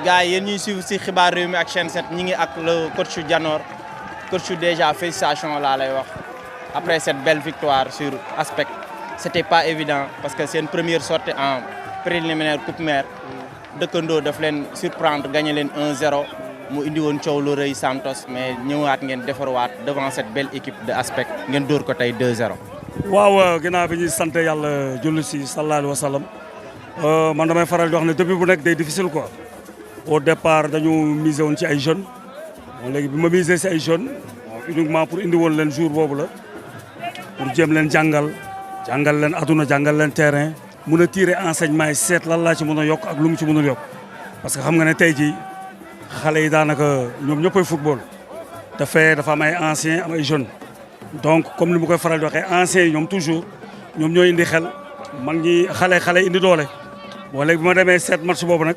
gars yi yéen ñuy suivre si xibaar réew mi ak chaîne 7 ñi ngi ak le coach Dianor coach déjà félicitations laa lay wax après cette belle victoire sur Aspect c'était pas évident parce que c'est une première sortie en préliminaire coupe mère dëkkandoo daf leen surprendre gagné leen 1-0 mu indi woon coow lu rëy Santos mais ñëwaat ngeen defarwaat devant cette belle équipe de Aspect ngeen dóor ko tey 2-0. waaw ginnaaw bi ñuy sant yàlla julli si sallallahu alayhi wa sallam man damay faral di wax ne depuis bu nekk day difficile quoi au départ dañu miser woon ci ay jeunes bon léegi bi ma miser si ay jeunes uniquement pour indi woon leen jour boobu la pour jéem leen jàngal leen aduna jàngal leen terrain mun a tirer enseignement yi seet lan laa ci mën a yokk ak lu mu ci mënul yokk parce que xam nga ne tey jii xale yi daanaka ñoom ñëppay football dafa am ay anciens am ay jeunes donc comme ni ma koy faral di waxee anciens yi ñoom toujours ñoom ñooy indi xel mag ñi xale indi doole bon léegi bi ma demee seet match boobu nag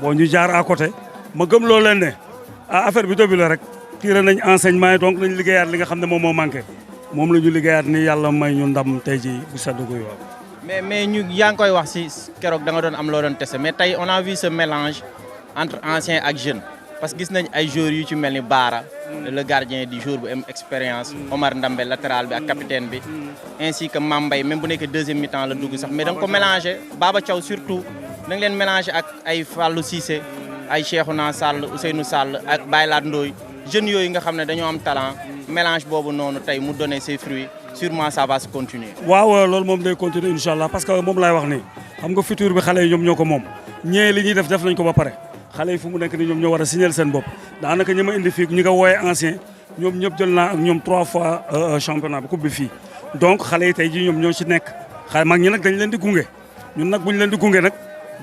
bon ñu jaar à côté ma gëm loo leen ne affaire bi début la rek tiré nañ enseignement yi donc nañ liggéeyaat li nga xam ne moom moo manqué moom la ñu liggéeyaat ni yàlla may ñu ndam tey jii bu sedd guy waaw. mais ñu yaa ngi koy wax si keroog da nga doon am loo doon testé mais tey on a vu ce mélange entre anciens ak jeunes parce que gis nañ ay joueurs yu ci mel ni Baara le gardien du jour bu am expérience Omar Ndambe latéral bi ak capitaine bi ainsi que Mambay même bu nekk deuxième mi-temps la dugg sax mais da nga ko mélangé Baba Thiaw surtout da nga leen mélangé ak ay Fallou Cissé ay Cheikhouna Sall Ousseynou Sall ak Baylaat Ndoye jeunes yooyu nga xam ne dañoo am talent mélange boobu noonu tey mu donné ses fruits sûrement ça va se continuer. waaw loolu moom day continuer incha allah parce que moom laay wax nii xam nga futur bi xale yi ñoom ñoo ko moom ñee li ñuy def nañ ko ba pare xale yi fu mu nekk ni ñoom ñoo war a signaler seen bopp daanaka ñi ma indi fii ñi nga wooyee ancien ñoom ñëpp jël naa ak ñoom 3 fois championnat bi coupe bi fii donc xale yi tey jii ñoom ñoo ci nekk xale mag ñi nag dañ leen di gunge ñun nag bu ñu leen di gunge nag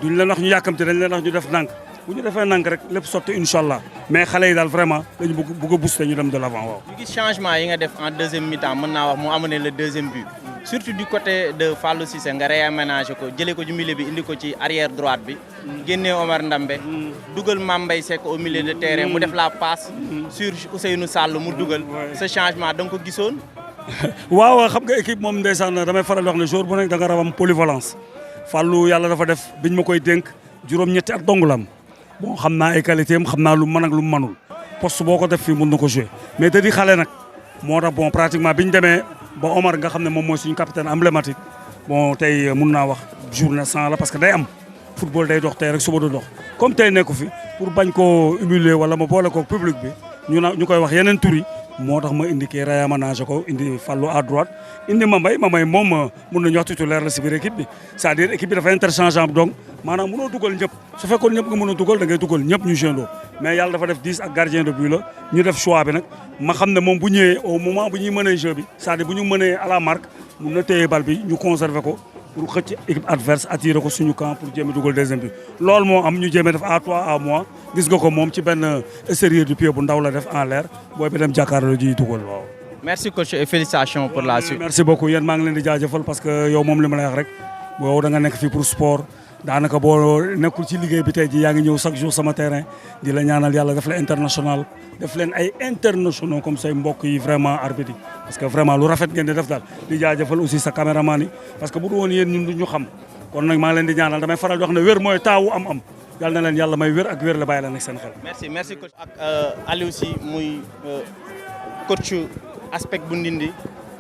duñ leen wax ñu yàkkamte dañ leen wax ñu def ndànk bu ñu defee ndànk rek lépp sotti incha allah mais xale yi daal vraiment dañu bëgg a booster ñu dem de l'avant waaw. ñu gis changement yi nga def en deuxième mi-temps mën naa wax mu amené le deuxième but surtout du côté de Fallou Cissé nga réaménagé ko jëlee ko ci milieu bi indi ko ci arrière droite bi génnee Omar Ndambe dugal Mambay Seck au milieu de terrain mu def la passe sur Ousseynou Sall mu dugal ce changement da nga ko gisoon. waaw xam nga équipe moom ndeysaan damay faral di wax ne jour bu nekk da nga rawam polyvalence Fallou yàlla dafa def biñ ma koy dénk juróom-ñetti at dong la am bon xam naa ay qualité am xam naa lu mën ak lu mu mënul poste boo ko def fii mën na ko jouer mais te di xale nag moo tax bon pratiquement biñ demee ba Omar nga xam ne moom mooy suñu capitaine emblématique bon tey mun naa wax journée sans la parce que day am football day dox tey rek suba du dox comme tey nekku fi pour bañ koo humilier wala ma boole ko public bi ñu koy wax yeneen tur yi moo tax ma indi kii réaménagé ko indi Fallou à droite indi Mambay moom mun nañu wax titulaire la si biir équipe bi c'est-à-dire équipe bi dafa interchangeable donc maanaam mënoo dugal ñëpp su fekkoon ñëpp nga mën a dugal da ngay dugal ñëpp ñu jëndoo mais yàlla dafa def 10 ak gardien de but la ñu def choix bi nag ma xam ne moom bu ñëwee au moment bu ñuy mënee jeu bi c'est-à-dire bu ñu mënee à la marque mun na téye bal bi ñu conserver ko pour xëcc équipe adverse attirer ko suñu camp pour jéem a dugal deuxième but loolu moo am ñu jéem a def à toi à moi gis nga ko moom ci benn extérieur du pied bu ndaw la def en l'air booy bi dem jàkkaarloo ji dugal waaw. merci coach et félicitations pour la suite. merci beaucoup yéen maa ngi leen di jaajëfal parce que yow moom li ma lay wax rek boo da nga nekk fii pour sport daanaka boo nekkul ci liggéey bi tey ji yaa ngi ñëw chaque jour sama terrain di la ñaanal yàlla def la international def leen ay internationaux comme say mbokk yi vraiment arbitre yi parce que vraiment lu rafet ngeen di def daal di jaajëfal aussi sa caméraman yi parce que bu dul woon yéen ñun du ñu xam kon nag maa ngi leen di ñaanal damay faral di wax ne wér mooy taawu am yàlla na leen yàlla may wér ak wér la bàyyi la nekk seen xel. merci coach ak Aliou Sy muy coach Aspect bu Ndindi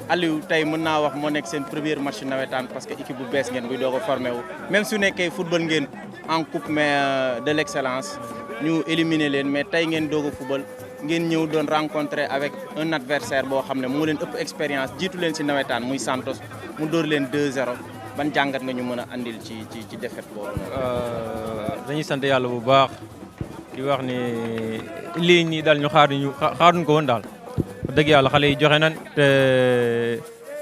Aliou tey mën naa wax moo nekk seen premier match nawetaan parce que équipe bu bees ngeen buy doog a formé wu même su nekkee football ngeen en coupe mais de l'excellence ñu éliminer leen mais tey ngeen doog a football ngeen ñëw doon rencontrer avec un adversaire boo xam ne moo leen ëpp expérience jiitu leen si nawetaan muy Santos mu dóor leen 2-0 ban jàngat nga ñu mën a andil ci défaite boobu. dañuy sant yàlla bu baax di wax ni lii nii daal ñu xaaruñ ko woon daal. dëgg yàlla xale yi joxe nañ te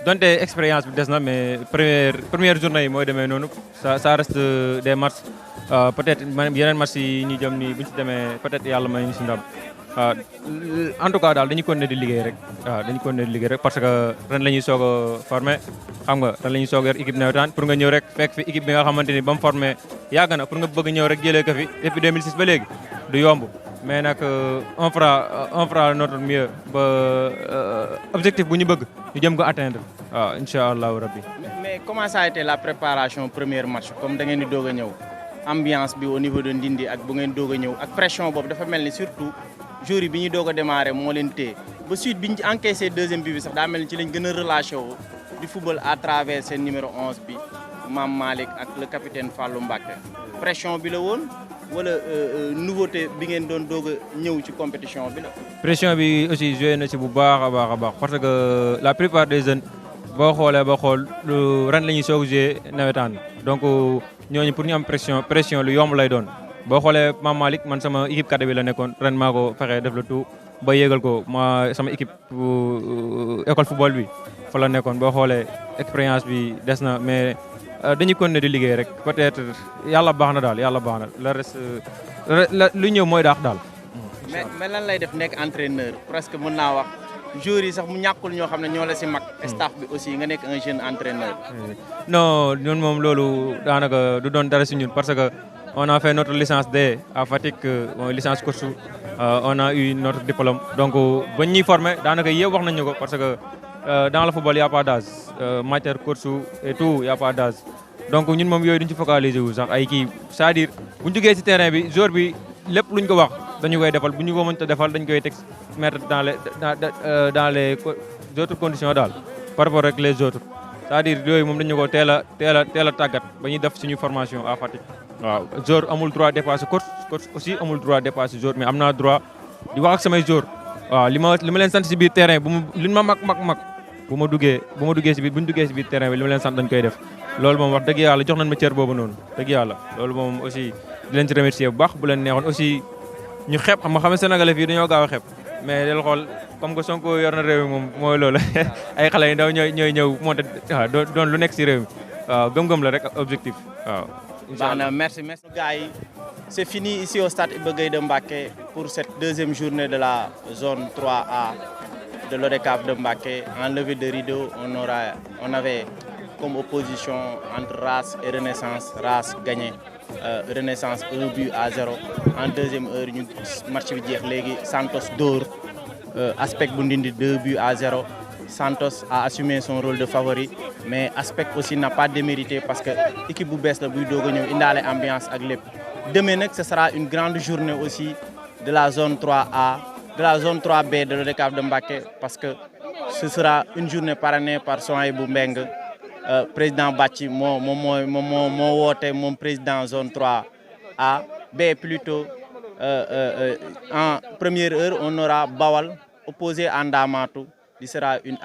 donte expérience bi des na mais première journée yi mooy demee noonu ça reste des matchs peut-être yeneen matchs yi ñu jëm nii bu ñu si demee peut-être yàlla may ñu si ndam en tout cas daal dañuy continuer di liggéey rek dañuy continuer di liggéey rek parce que ren la ñuy soog a formé xam nga ren la ñuy soog a yor équipe nawetaan pour nga ñëw rek fekk fi équipe bi nga xamante ni ba mu formé yàgg na pour nga bëgg ñëw rek jëlee ko fi depuis 2006 ba léegi du yomb. mais nag on fera notre mieux ba objectif bu ñu bëgg ñu jëm ko atteindre waaw incha allahu rabbi. mais comment ça a été la préparation premier match comme da ngeen di doog a ñëw ambiance bi au niveau de Ndindi ak bu ngeen doog a ñëw ak pression boobu dafa mel ni surtout joueurs yi bi ñuy doog a démarré moo leen téye ba suite bi ñu encaissé deuxième bi sax daa mel ni ci lañ gën a relâché wu di football à travers seen numéro 11 bi Mame Malick ak le capitaine Fallou Mbacké pression bi la woon wala nouveauté bi ngeen doon doog a ñëw ci compétition bi la. pression bi aussi joué na ci bu baax a baax parce que la plupart des jeunes boo xoolee ba xool ren la ñuy soog a joué nawetaan donc ñooñu pour ñu am pression lu yomb lay doon. boo xoolee Mame Malick man sama équipe cadre bi la nekkoon ren maa ko fexe def le tout ba yéegal ko sama équipe école football bi fa la nekkoon boo xoolee expérience bi des na mais dañuy continuer di liggéey rek peut-être yàlla baax na daal yàlla baax na le reste lu ñëw mooy daax daal. mais lan lay def nekk entraîneur presque mën naa wax joueurs yi sax mu ñàkkul ñoo xam ne ñoo la si mag. staff bi aussi nga nekk un jeune entraîneur. non ñun moom loolu daanaka du doon dara si ñun parce que. On a fait notre licence D à Fatick, licence course. On a eu notre diplôme. Donc, quand nous formés, parce que dans le football, il n'y a pas d'âge. Matière, course et tout, il n'y a pas d'âge. Donc, nous sommes focalisés. C'est-à-dire, si nous sommes sur le terrain, les joueurs, les plus nous avons mettre dans les autres conditions par rapport avec les autres. C'est-à-dire que nous avons fait une formation à Fatick. waaw joueur amul droit dépasser coach aussi amul droit dépasser joueur mais am naa droit di wax ak samay joueur waaw li ma leen sant si biir terrain bu li ma mag bu ma duggee si biir bu ñu duggee si biir terrain bi li ma leen sant dañ koy def loolu moom wax dëgg yàlla jox nañ ma cër boobu noonu dëgg yàlla loolu moom aussi di leen ci remercier bu baax bu leen neexoon aussi ñu xeeb xam nga sénégalais fii dañoo gaaw a xeeb mais del xool comme que Sonko yor na réew mi moom mooy loolu ay xale yu ndaw ñooy ñëw monté waaw doon lu nekk si réew mi waaw gëm-gëm la rek objectif waaw. Merci. Gars, c'est fini ici au stade Iba Gueye de Mbacké pour cette deuxième journée de la zone 3A de l'ODCAV de Mbacké. En levée de rideau, on avait comme opposition entre RAS et Renaissance. RAS gagné Renaissance 1-0. En deuxième heure, ñu match bi jeex léegi Santos dóor Aspect bu Ndindi 2-0. Santos a assumé son rôle de favori mais Aspect aussi n'a pas démérité parce que l'équipe bu bees la buy doog a ñëw indaale ambiance ak lépp. Demain nag ce sera une grande journée aussi de la zone 3A, de la zone 3B de l'ODCAV de Mbacké parce que ce sera une journée parrainée par Souhaïbou Mbengue président Bathie moo woote moom président zone 3A. B plutôt en première heure on aura Bawal opposé à Ndamatou. Il sera une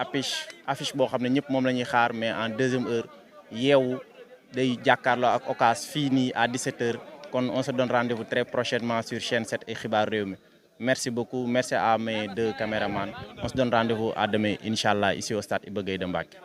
affiche boo xam ne ñëpp moom la ñuy xaar mais en deuxième heure Yeewu day jàkkaarloo ak Ocass fii nii à 17h kon on se donne rendez-vous très prochainement sur chaîne 7 et Xibaar Rewmi. Merci beaucoup, merci à mes deux caméramans. On se donne rendez-vous à demain, Inch'Allah, ici au stade Iba Gueye de Mbacké.